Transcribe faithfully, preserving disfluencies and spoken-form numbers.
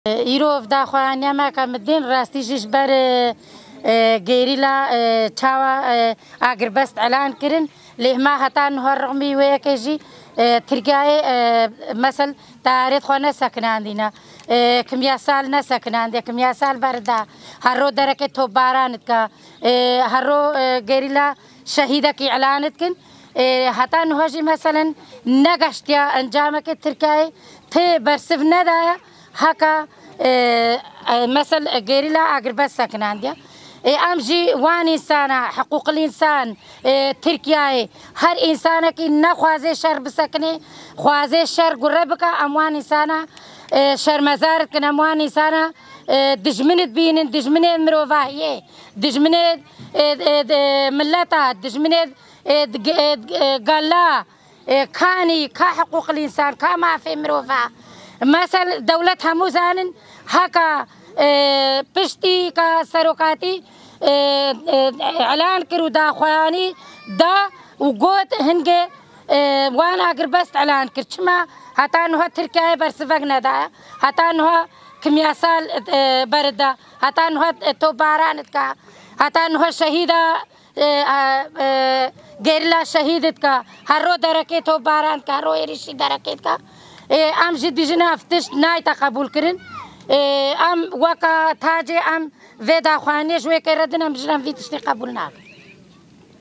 Îro daxuyaniya me ke min dîn rastî jî ji ber, e, e, gerîla, e, çawa, e, agirbest elan kirin. Lê hema heta niha rixmî wê yekê jî, e, Tirkiyeyê, e, mesel teyarêt xwe nesekinandîne. E, kimyasal nesekinandiye, kimyasal berda. Her ro derekê topbaran dike. E, her ro, e, gerîla şehîdekî elan dikin. E, heta niha jî meselen negeştiya encamekê Tirkiyeyê tê bersiv nedaye. Heka, e, e, mesel, e, gerîla agirbest sekinandiye. E, em jî wan însana, hiqûqil însan, e, Tirkiyeyê, her însanekî nexwaze şer bisekinê, xwaze şer gure bike, em wan însana, e, şermezar dikin, em wan însana, e, dijmin dibînin, dijminê mirovahiyê, dijminê, e, e, e, mileta, dijminê, e, e, e, gala, e, kanî, ka hiqûqil însan, ka mafê mirova. Mesel, dewlet hemû zanin, heka, e, piştî ka serokatî, e, e, elan kir û daxuyanî da û got, hingê, e, wan agirbest elan kir. Çima heta niha Tirkiyeyê bersivek nedaye? Heta niha kimyasal, e, berida. Heta niha, e, topbaran dika. Heta niha şehîda e, e, e, gerîla şehîd dike, her ro derekê topbaran dike, her ro êrîşî derekê dike. E, em jî dijî nav tişt nayte qebûl kirin. E, em weka tacê em vê daxuyaniyê ji wê kê re din, em dijî em vî tiştê qebûl nakin.